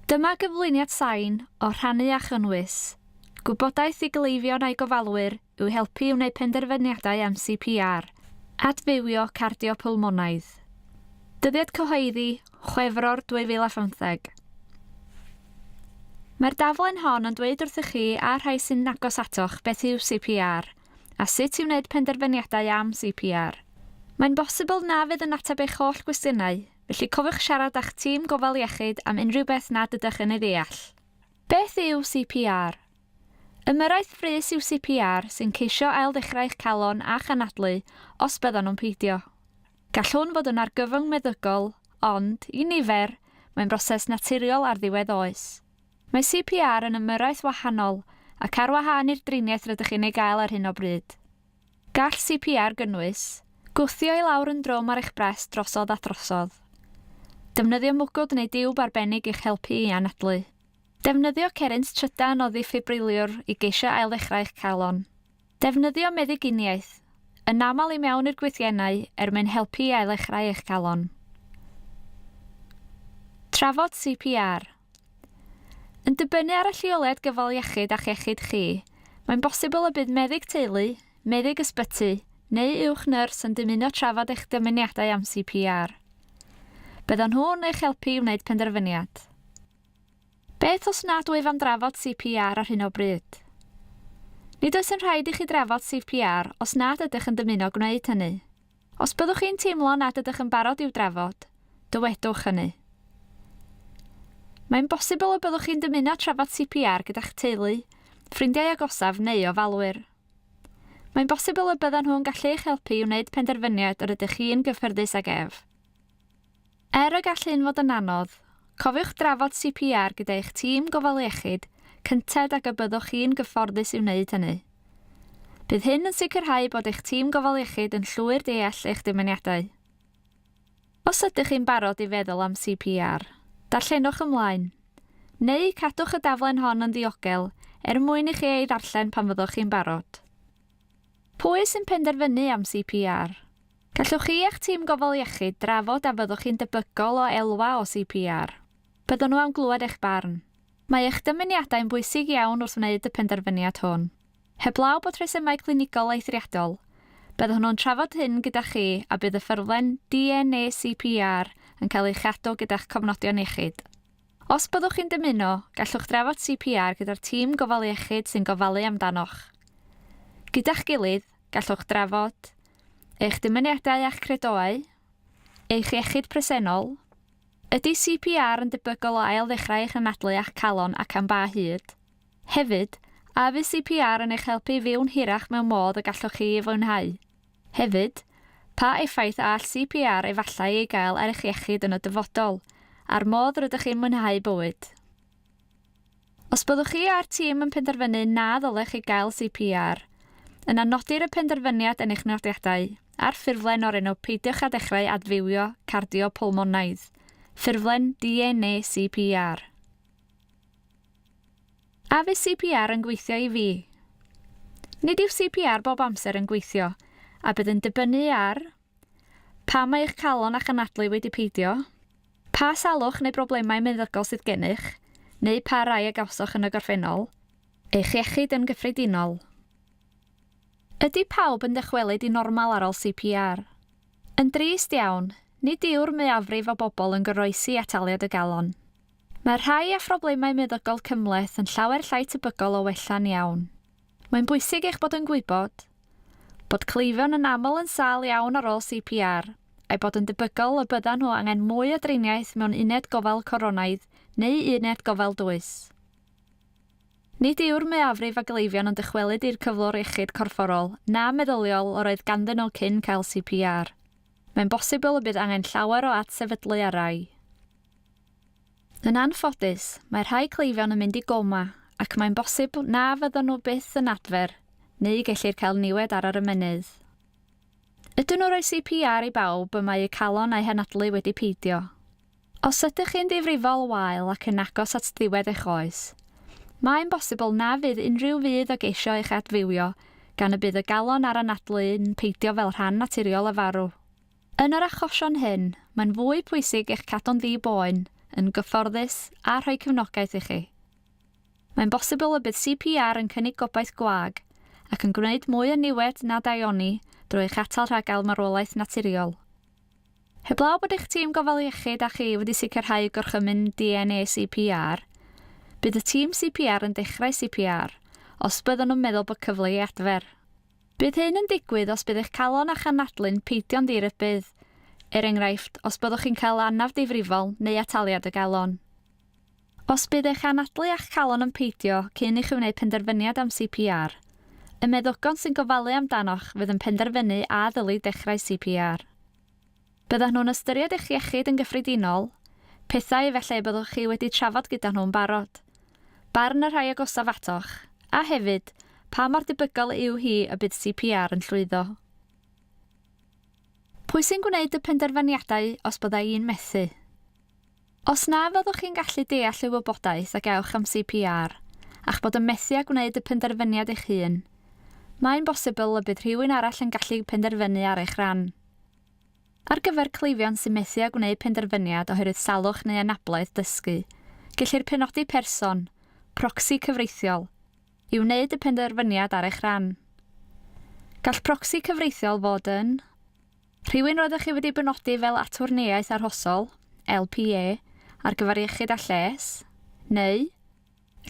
Dyma gyflwyniad sain o rhannu a chynnwys, gwybodaeth i gleifion a'u gofalwyr i'w helpu i wneud penderfyniadau am CPR, adfywio cardiopwlmonaidd. Dyddiad cyhoeddi, Chwefror 2015. Mae'r daflen hon yn dweud wrthych chi a'r rhai sy'n agos atoch beth yw CPR a sut i wneud penderfyniadau am CPR. Mae'n bosibl na fydd yn ateb eich holl gwestiynau, Felly cofiwch siarad â'ch tîm gofal iechyd am unrhyw beth nad ydych yn ei ddeall. Beth yw CPR? Ymyrraeth frys yw CPR sy'n ceisio ailddechrau eich calon a'ch anadlu os byddan nhw'n peidio. Gall hwn fod yn argyfwng meddygol, ond, i nifer, mae'n broses naturiol ar ddiwedd oes. Mae CPR yn ymyrraeth wahanol ac ar wahân i'r driniaeth rydych chi'n ei gael ar hyn o bryd. Gall CPR gynnwys, gwthio i lawr yn drwm ar eich brest drosodd a throsodd. Defnyddio mwgwd neu diwb arbennig i'ch helpu i anadlu. Defnyddio cerrynt trydan o ddiffibriliwr i geisio ailddechrau eich calon. Defnyddio meddyginiaeth, yn aml i mewn i'r gwythiennau er mwyn helpu i ailddechrau eich calon. Trafod CPR. Yn dibynnu ar y lleoliad gofal iechyd a'ch iechyd chi, mae'n bosibl y bydd meddyg teulu, meddyg ysbyty, neu uwch nyrs yn dymuno trafod eich dymuniadau am CPR. Byddan nhw'n eich helpu i wneud penderfyniad. Beth os nad wyf am drafod CPR ar hyn o bryd? Nid oes yn rhaid i chi drafod CPR os nad ydych yn dymuno gwneud hynny. Os byddwch chi'n teimlo nad ydych yn barod i'w drafod, dywedwch hynny. Mae'n bosibl y byddwch chi'n dymuno trafod CPR gyda'ch teulu, ffrindiau agosaf neu ofalwyr. Mae'n bosibl y byddan nhw'n gallu eich helpu i wneud penderfyniad yr ydych chi'n gyffyrddus ag ef. Er y gall hyn fod yn anodd, cofiwch drafod CPR gyda eich tîm gofal iechyd cynted ag y byddwch chi'n gyfforddus i wneud hynny. Bydd hyn yn sicrhau bod eich tîm gofal iechyd yn llwyr deall eich dymuniadau. Os ydych chi'n barod i feddwl am CPR, darllenwch ymlaen. Neu, cadwch y daflen hon yn ddiogel er mwyn i chi ei ddarllen pan fyddwch chi'n barod. Pwy sy'n penderfynu am CPR? Gallwch chi a'ch tîm gofal iechyd drafod a fyddwch chi'n debygol o elwa o CPR. Byddwn nhw am glywed eich barn. Mae eich dymuniadau'n bwysig iawn wrth wneud y penderfyniad hwn. Heblaw bod rhesymau clinigol eithriadol, byddwn nhw'n trafod hyn gyda chi a bydd y ffurflen DNACPR yn cael ei chadw gyda'ch cofnodion iechyd. Os byddwch chi'n dymuno, gallwch drafod CPR gyda'r tîm gofal iechyd sy'n gofalu amdanoch. Gyda'ch gilydd, gallwch drafod, eich dymuniadau a'ch credoau, eich iechyd presennol, Ydy CPR yn debygol o ail-ddechrau eich anadlu a'ch calon ac am ba hyd? Hefyd, a fydd CPR yn eich helpu i fyw'n hirach mewn modd y gallwch chi ei fwynhau? Hefyd, pa effaith all CPR efallai ei gael ar eich iechyd yn y dyfodol, a'r modd rydych chi'n mwynhau bywyd? Os byddwch chi a'r tîm yn penderfynu na ddylech chi gael CPR, yna nodir y penderfyniad yn eich nodiadau ar ffurflen o'r enw Peidiwch â dechrau adfywio cardiopulmonaidd, ffurflen DNACPR. A fydd CPR yn gweithio i fi? Nid yw CPR bob amser yn gweithio, a bydd yn dibynnu ar Pam mae eich calon a'ch anadlu wedi peidio? Pa salwch neu broblemau meddygol sydd gennych, neu pa rai a gawsoch yn y gorffennol? Eich iechyd yn gyffredinol. Ydy pawb yn dychwelyd i normal ar ôl CPR? Yn drist iawn, nid yw'r mwyafrif o bobl yn goroesi ataliad y galon. Mae'r rhai â phroblemau meddygol cymhleth yn llawer llai tebygol o wella'n iawn. Mae'n bwysig eich bod yn gwybod bod cleifion yn aml yn sâl iawn ar ôl CPR, a'i bod yn debygol y byddan nhw angen mwy o driniaeth mewn uned gofal coronaidd neu uned gofal dwys. Nid yw'r mwyafrif o gleifion yn dychwelyd i'r cyflwr iechyd corfforol na meddyliol yr oedd ganddyn nhw cyn cael CPR. Mae'n bosibl y bydd angen llawer o adsefydlu ar rai. Yn anffodus, mae rhai cleifion yn mynd i goma ac mae'n bosibl na fyddan nhw byth yn adfer, neu gellir cael niwed ar yr ymennydd. Ydyn nhw'n rhoi CPR i bawb y mae eu calon a'u hanadlu wedi peidio? Os ydych chi'n ddifrifol wael ac yn agos at ddiwedd eich oes, mae'n bosibl na fydd unrhyw fudd o geisio eich adfywio gan y bydd y galon a'r anadlu'n peidio fel rhan naturiol o farw. Yn yr achosion hyn, mae'n fwy pwysig eich cadw'n ddi-boen, yn gyfforddus a rhoi cefnogaeth i chi. Mae'n bosibl y bydd CPR yn cynnig gobaith gwag ac yn gwneud mwy o niwed na daioni drwy eich atal rhag gael marwolaeth naturiol. Heblaw bod eich tîm gofal iechyd a chi wedi sicrhau gorchymyn DNA CPR, bydd y tîm CPR yn dechrau CPR os byddan nhw'n meddwl bod cyfle i adfer. Bydd hyn yn digwydd os bydd eich calon a'ch anadlu'n peidio'n ddi-rybudd, er enghraifft, os byddwch chi'n cael anaf difrifol neu ataliad y galon. Os bydd eich anadlu a'ch calon yn peidio cyn i chi wneud penderfyniad am CPR, y meddygon sy'n gofalu amdanoch fydd yn penderfynu a ddylid dechrau CPR. Byddan nhw'n ystyried eich iechyd yn gyffredinol, pethau efallai y byddwch chi wedi trafod gyda nhw'n barod, barn y rhai agosaf atoch, a hefyd, pa mor debygol yw hi y bydd CPR yn llwyddo. Pwy sy'n gwneud y penderfyniadau os bydda i'n methu? Os na fyddwch chi'n gallu deall y wybodaeth a gewch am CPR, a'ch bod yn methu â gwneud y penderfyniad eich hun, mae'n bosibl y bydd rhywun arall yn gallu penderfynu ar eich rhan. Ar gyfer cleifion sy'n methu â gwneud penderfyniad oherwydd salwch neu anabledd dysgu, gellir penodi person, procsi cyfreithiol, i wneud y penderfyniad ar eich rhan. Gall procsi cyfreithiol fod yn. Rhywun roeddech chi wedi benodi fel Atwrneiaeth Arhosol, LPA, ar gyfer iechyd a lles, neu.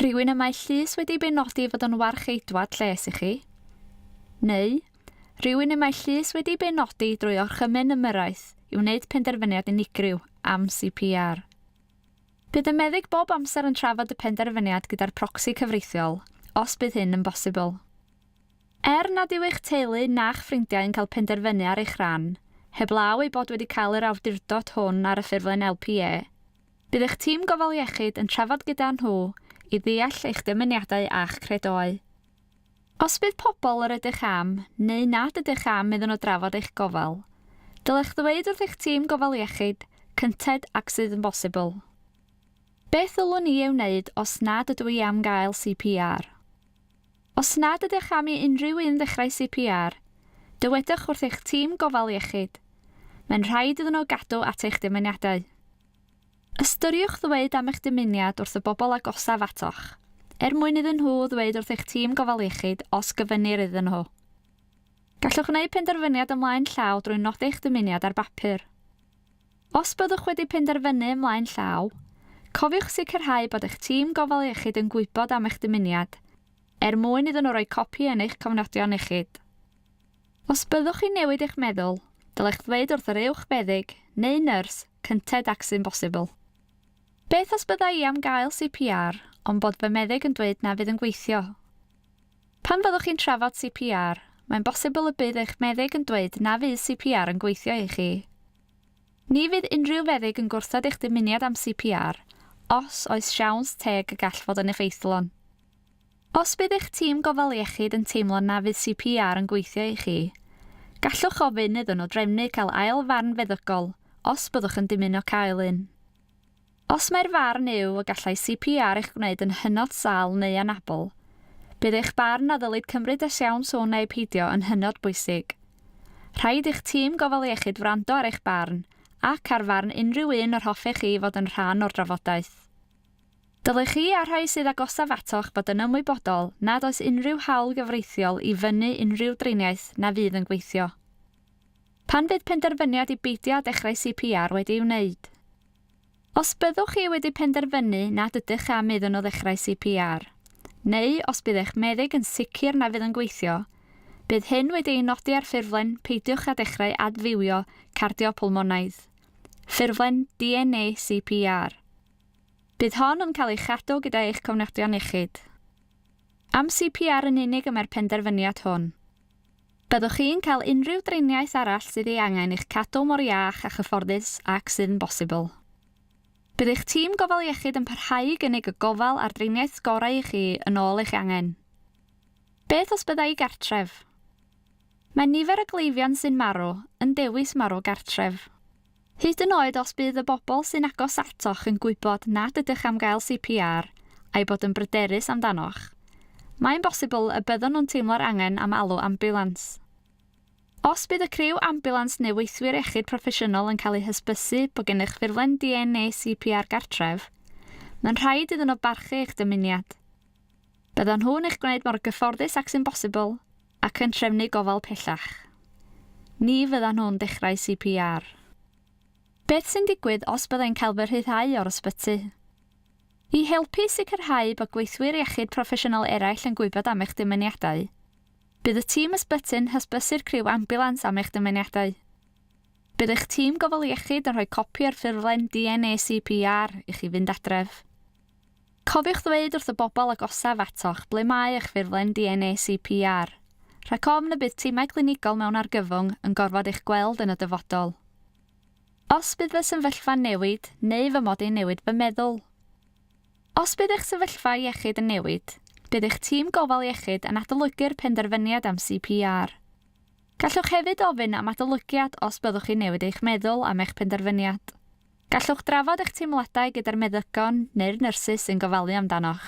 Rhywun y mae llys wedi benodi i fod yn warcheidwad lles i chi, neu. Rhywun y mae llys wedi benodi drwy orchymyn ymyrraeth i wneud penderfyniad unigryw am CPR. Bydd y meddyg bob amser yn trafod y penderfyniad gyda'r procsi cyfreithiol, os bydd hyn yn bosibl. Er nad yw eich teulu na'ch ffrindiau yn cael penderfynu ar eich rhan, heblaw eu bod wedi cael yr awdurdod hwn ar y ffurflen LPA, bydd eich tîm gofal iechyd yn trafod gyda nhw i ddeall eich dymuniadau a'ch credoau. Os bydd pobl yr ydych am neu nad ydych am iddyn nhw drafod eich gofal, dylech ddweud wrth eich tîm gofal iechyd cynted ag sydd yn bosibl. Beth ddylwn i ei wneud os nad ydw i am gael CPR? Os nad ydych am i unrhyw un ddechrau CPR, dywedwch wrth eich tîm gofal iechyd. Mae'n rhaid iddyn nhw gadw at eich dymuniadau. Ystyriwch ddweud am eich dymuniad wrth y bobl agosaf atoch, er mwyn iddyn nhw ddweud wrth eich tîm gofal iechyd os gofynnir iddyn nhw. Gallwch wneud penderfyniad ymlaen llaw drwy nodi eich dymuniad ar bapur. Os byddwch wedi penderfynu ymlaen llaw, cofiwch sicrhau bod eich tîm gofal iechyd yn gwybod am eich dymuniad, er mwyn iddyn nhw roi copi yn eich cofnodion iechyd. Os byddwch chi'n newid eich meddwl, dylech ddweud wrth yr uwch feddyg neu nyrs cynted ag sy'n bosibl. Beth os bydda i am gael CPR ond bod fy meddyg yn dweud na fydd yn gweithio? Pan fyddwch chi'n trafod CPR, mae'n bosibl y bydd eich meddyg yn dweud na fydd CPR yn gweithio i chi. Ni fydd unrhyw feddyg yn gwrthod eich dymuniad am CPR os oes siawns teg y gall fod yn effeithlon. Os bydd eich tîm gofal iechyd yn teimlo na fydd CPR yn gweithio i chi, gallwch ofyn iddyn nhw drefnu cael ail farn feddygol os byddwch yn dymuno cael un. Os mai'r farn yw y gallai CPR eich gwneud yn hynod sâl neu anabl, bydd eich barn a ddylid cymryd y siawns hwn neu peidio yn hynod bwysig. Rhaid i'ch tîm gofal iechyd wrando ar eich barn ac ar farn unrhyw un yr hoffech chi fod yn rhan o'r drafodaeth. Dylech chi a'r rhai sydd agosaf atoch fod yn ymwybodol nad oes unrhyw hawl gyfreithiol i fynnu unrhyw driniaeth na fydd yn gweithio. Pan fydd penderfyniad i beidio â dechrau CPR wedi ei wneud? Os byddwch chi wedi penderfynu nad ydych am iddyn nhw ddechrau CPR, neu os bydd eich meddyg yn sicr na fydd yn gweithio, bydd hyn wedi ei nodi ar ffurflen Peidiwch â Dechrau Adfywio Cardiopwlmonaidd, ffurflen DNA CPR. Bydd hon yn cael ei chadw gyda eich cofnodion iechyd. Am CPR yn unig y mae'r penderfyniad hwn. Byddwch chi'n cael unrhyw driniaeth arall sydd ei angen i'ch cadw mor iach a chyfforddus ag sydd yn bosibl. Bydd eich tîm gofal iechyd yn parhau i gynnig y gofal a'r driniaeth gorau i chi yn ôl eich angen. Beth os bydda i gartref? Mae nifer y gleifion sy'n marw yn dewis marw gartref. Hyd yn oed os bydd y bobl sy'n agos atoch yn gwybod nad ydych am gael CPR a'u bod yn bryderus amdanoch, mae'n bosibl y byddwn nhw'n teimlo'r angen am alw ambiwlans. Os bydd y criw ambiwlans neu weithwyr iechyd proffesiynol yn cael eu hysbysu bod gennych ffurflen DNA CPR gartref, mae'n rhaid iddyn nhw barchu eich dymuniad. Byddan nhw'n eich gwneud mor gyfforddus ag sy'n bosibl ac yn trefnu gofal pellach. Ni fyddan nhw'n dechrau CPR. Beth sy'n digwydd os bydda i'n cael fy rhyddhau o'r ysbyty? I helpu sicrhau bod gweithwyr iechyd proffesiynol eraill yn gwybod am eich dymuniadau, bydd y tîm ysbyty'n hysbysu'r criw ambiwlans am eich dymuniadau. Bydd eich tîm gofal iechyd yn rhoi copi o'r ffurflen DNA CPR i chi fynd adref. Cofiwch ddweud wrth y bobl agosaf atoch ble mae eich ffurflen DNA CPR, rhag ofn y bydd timau clinigol mewn argyfwng yn gorfod eich gweld yn y dyfodol. Os bydd fy sefyllfa'n newid neu fy mod i'n newid fy meddwl. Os bydd eich sefyllfa iechyd yn newid, bydd eich tîm gofal iechyd yn adolygu'r penderfyniad am CPR. Gallwch hefyd ofyn am adolygiad os byddwch chi'n newid eich meddwl am eich penderfyniad. Gallwch drafod eich teimladau gyda'r meddygon neu'r nyrsys sy'n gofalu amdanoch.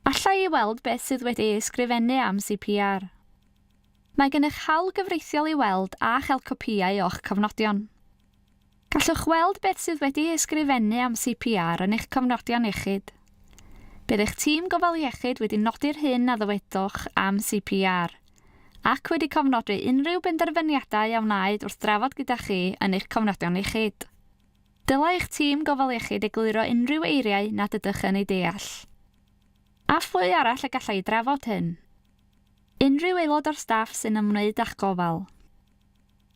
Alla i weld beth sydd wedi ei ysgrifennu am CPR? Mae gennych hawl gyfreithiol i weld a chael copïau o'ch cofnodion. Gallwch weld beth sydd wedi ei ysgrifennu am CPR yn eich cofnodion iechyd. Bydd eich tîm gofal iechyd wedi nodi'r hyn a ddywedwch am CPR, ac wedi cofnodi unrhyw benderfyniadau a wnaed wrth drafod gyda chi yn eich cofnodion iechyd. Dylai eich tîm gofal iechyd egluro unrhyw eiriau nad ydych yn eu deall. A phwy arall y gallai drafod hyn? Unrhyw aelod o'r staff sy'n ymwneud â'ch gofal.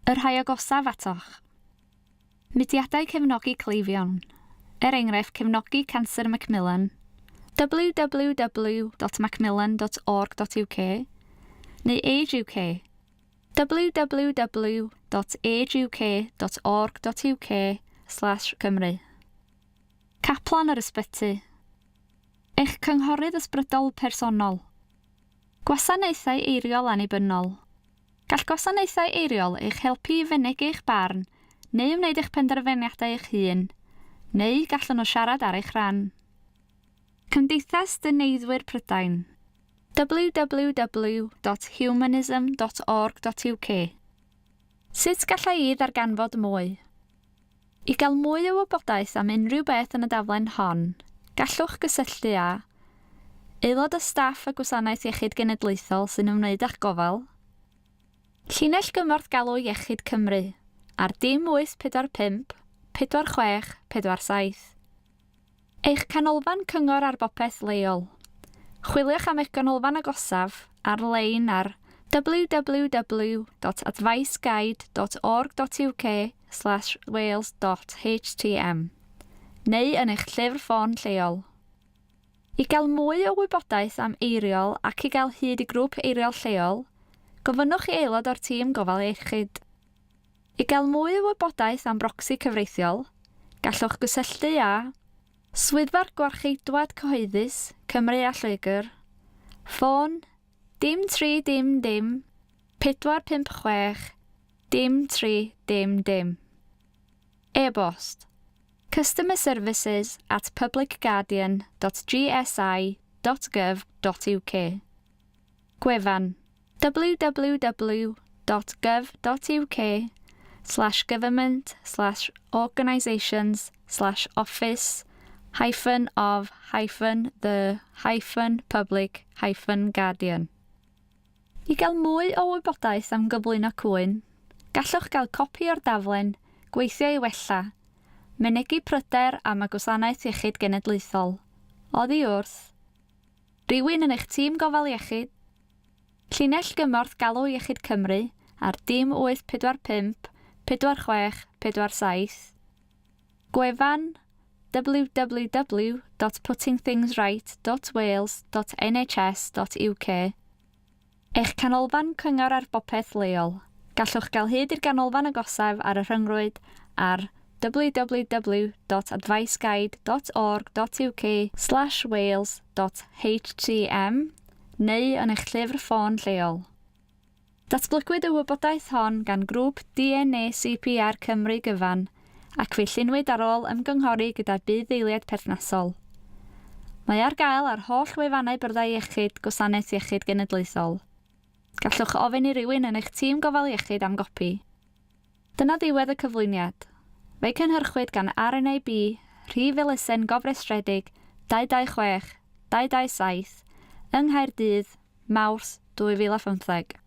Y rhai agosaf atoch. Mudiadau cefnogi cleifion, er enghraifft Cefnogi Canser Macmillan, www.macmillan.org.uk, neu Age UK, www.ageuk.org.uk/cymru. Caplan yr ysbyty. Eich cynghorydd ysbrydol personol. Gwasanaethau eiriol annibynnol. Gall gwasanaethau eiriol eich helpu i fynegi eich barn neu wneud eich penderfyniadau eich hun, neu gallwn nhw siarad ar eich rhan. Cymdeithas Dyneiddwyr Prydain. www.humanism.org.uk Sut galla i ddarganfod mwy? I gael mwy o wybodaeth am unrhyw beth yn y daflen hon, gallwch gysylltu â, Aelod o staff y Gwasanaeth Iechyd Genedlaethol sy'n ymwneud â'ch gofal, Llinell Gymorth Galw Iechyd Cymru, ar dim 845 46 47. Eich canolfan cyngor ar bopeth leol. Chwiliwch am eich ganolfan agosaf ar-lein ar www.adviceguide.org.uk slash wales.htm neu yn eich llyfr ffôn lleol. I gael mwy o wybodaeth am eiriol ac i gael hyd i grŵp eiriol lleol, gofynnwch i aelod o'r tîm gofal iechyd. I gael mwy o wybodaeth am brocsi cyfreithiol, gallwch gysylltu â, Swyddfa'r Gwarcheidwad Cyhoeddus, Cymru a Lloegr, ffôn, dim 3 dim dim, 456 dim 3 dim dim. E-bost, customerservices at publicguardian.gsi.gov.uk Gwefan, www.gov.uk slash government slash organisations slash office hyphen of hyphen the hyphen public hyphen guardian. I gael mwy o wybodaeth am gyflwyno cŵyn, gallwch gael copi o'r daflen Gweithio i Wella, Mynegi Pryder am y Gwasanaeth Iechyd Genedlaethol, oddi wrth Rywun yn eich tîm gofal iechyd, Llinell gymorth Galw Iechyd Cymru ar dim 845 46 47, gwefan www.puttingthingsright.wales.nhs.uk, Eich canolfan cyngor ar bopeth leol. Gallwch gael hyd i'r ganolfan agosaf ar y rhyngrwyd ar www.adviceguide.org.uk slash wales.htm neu yn eich llyfr ffôn lleol. Datblygwyd y wybodaeth hon gan grŵp DNA CPR Cymru gyfan ac fe'i llunwyd ar ôl ymgynghori gyda budd-ddeiliaid perthnasol. Mae ar gael ar holl wefannau Byrddau Iechyd Gwasanaeth Iechyd Genedlaethol. Gallwch ofyn i rywun yn eich tîm gofal iechyd am gopi. Dyna ddiwedd y cyflwyniad. Fe'i cynhyrchwyd gan RNIB, Rhif Elusen Gofrestredig 226 227, yng Nghaerdydd, Mawrth 2015.